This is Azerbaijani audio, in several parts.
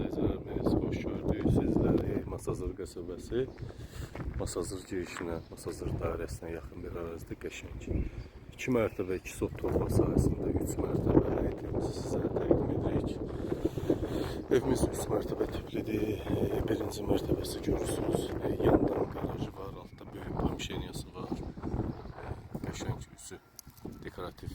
izləyicilərimiz, xoş gördük sizləri. Masazır qəsəbəsi, Masazır girişinə, Masazır dairəsinə yaxın bir ərazidə qəşəng. 2 mərtəbə, 2 sot torpaq sahəsində 3 mərtəbə həyət evimizi sizlərə təqdim edirik. Evimiz 3 mərtəbə tiplidir. Birinci mərtəbəsi görürsünüz. Yandan qarajı var, altda böyük pomşeniyası var. Qəşəng üzü dekorativ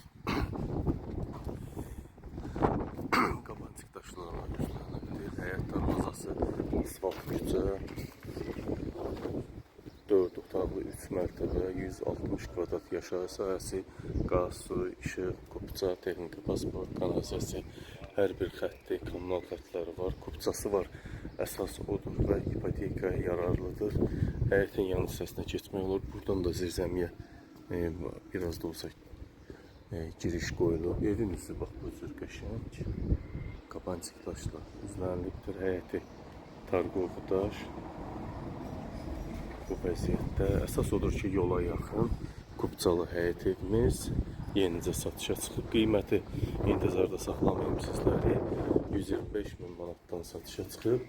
qabancıq daşlarla üzlənibdir. Həyət darvazası asfalt küçə. 4 otaqlı 3 mərtəbə, 160 kvadrat yaşayış sahəsi, qaz, su, işıq, kupça, texniki pasport, kanalizasiya, hər bir xətti, kommunal xəttləri var, kupçası var. Əsas odur və ipotekaya yararlıdır. Həyətin yan hissəsinə keçmək olur. Buradan da zirzəmiyə biraz da olsa giriş qoyulub. Evin üzü bax bu cür qəşəng. Qabancıq daşla üzlənilibdir. Həyəti tarqovu daş. Bu vəziyyətdə. Əsas odur ki, yola yaxın kupçalı həyət evimiz yenicə satışa çıxıb. Qiyməti intizarda saxlamayım sizləri. 125 min manatdan satışa çıxıb.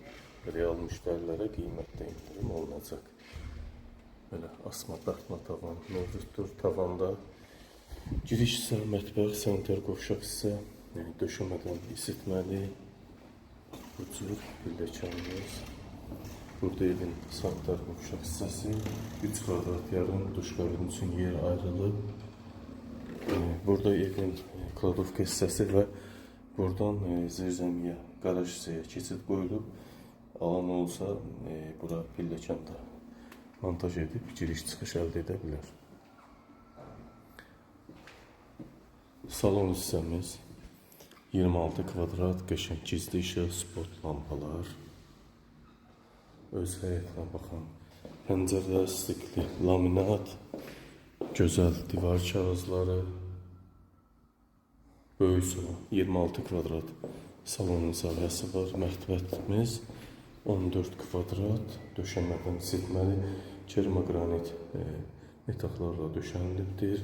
Real müştərilərə qiymətdə endirim olunacaq. Belə asma dartma tavan mövcuddur tavanda. Giriş hissə, mətbəx, sanitar qovşaq hissə, yəni döşəmədən isitməli. Bu cür pilləkənimiz. Burada evin sanitar qovşaq hissəsi, 3 kvadrat yarım duş kabini üçün yer ayrılıb. Burada evin kladovka hissəsi və buradan zirzəmiyə, qaraj hissəyə keçid qoyulub. Alan olsa bura pilləkəndə montaj edib giriş çıxış əldə edə bilər. Salon hissəmiz 26 kvadrat, qəşəng gizli işıq, spot lampalar, öz həyətinə baxan pəncərələr, stikli laminat, gözəl divar kağızları, böyük salon, 26 kvadrat salonun sahəsi var. Mətbəximiz 14 kvadrat, döşəmədən isitməli, kermogranit metaqlarla döşənilibdir.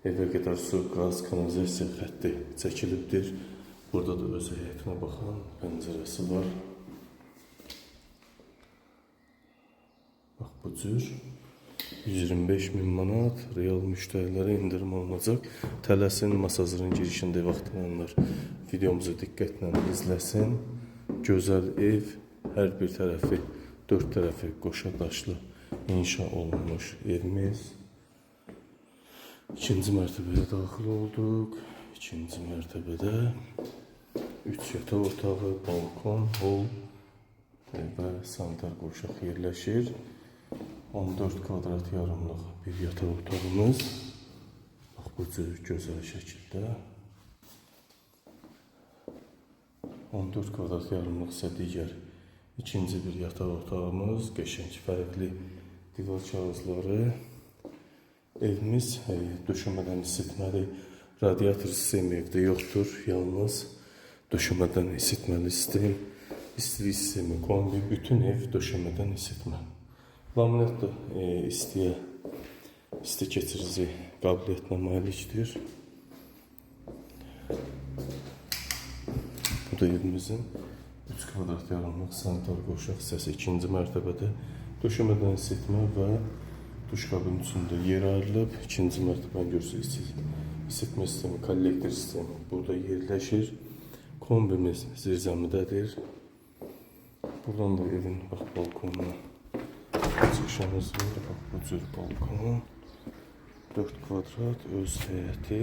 Evə qədər su, qaz, kanalizasiya xətti çəkilibdir. Burada da öz həyətinə baxan pəncərəsi var. Bax bu cür 125 min manat real müştərilərə endirim olunacaq. Tələsin, Masazırın girişində ev axtaranlar videomuzu diqqətlə izləsin. Gözəl ev, hər bir tərəfi, dörd tərəfi qoşa daşlı inşa olunmuş evimiz. İkinci mərtəbəyə daxil olduq. İkinci mərtəbədə 3 yataq otağı, balkon, hol və sanitar qovşaq yerləşir. 14 kvadrat yarımlıq bir yataq otağımız. Bax bu cür gözəl şəkildə. 14 kvadrat yarımlıq isə digər ikinci bir yataq otağımız. Qəşəng fərqli divar kağızları. Evimiz döşəmədən isitməli, radiator sistemi evdə yoxdur. Yalnız döşəmədən isitməli sistem, istilik sistemi, kombi, bütün ev döşəmədən isitmə. Laminat da isti keçirici qabiliyyətinə malikdir. Bu da evimizin 3 kvadrat yarımlıq sanitar qovşaq hissəsi ikinci mərtəbədə döşəmədən isitmə və duş kabini üçün də yer ayrılıb. İkinci mərtəbəni görürsünüz, isitmə sistemi, kollektor sistemi burada yerləşir. Kombimiz zirzəmidədir. Buradan da evin bax balkonuna çıxışımız var. Bax bu cür balkon. 4 kvadrat öz həyəti.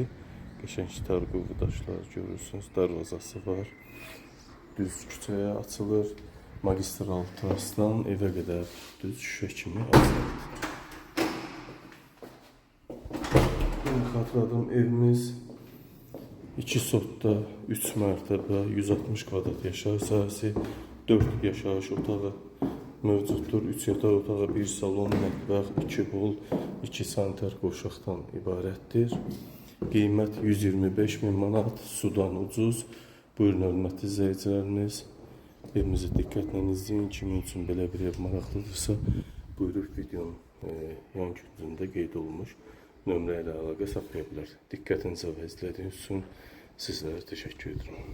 Qəşəng tarqovu daşlar görürsünüz. Darvazası var. Düz küçəyə açılır. Magistral trasdan evə qədər düz şüşə kimi asfalt. Yenə xatırladım, evimiz 2 sotda 3 mərtəbə, 160 kvadrat yaşayış sahəsi, 4 yaşayış otağı mövcuddur. 3 yataq otağı, 1 salon, mətbəx, 2 hol, 2 sanitar qovşaqdan ibarətdir. Qiymət 125 min manat, sudan ucuz. Buyurun hörmətli izləyicilərimiz, evimizi diqqətlə izləyin. Kimin üçün belə bir ev maraqlıdırsa, buyurub videonun yan küncündə qeyd olunmuş nömrə ilə əlaqə saxlaya bilər. Diqqətinizə və izlədiyiniz üçün sizlərə təşəkkür edirəm.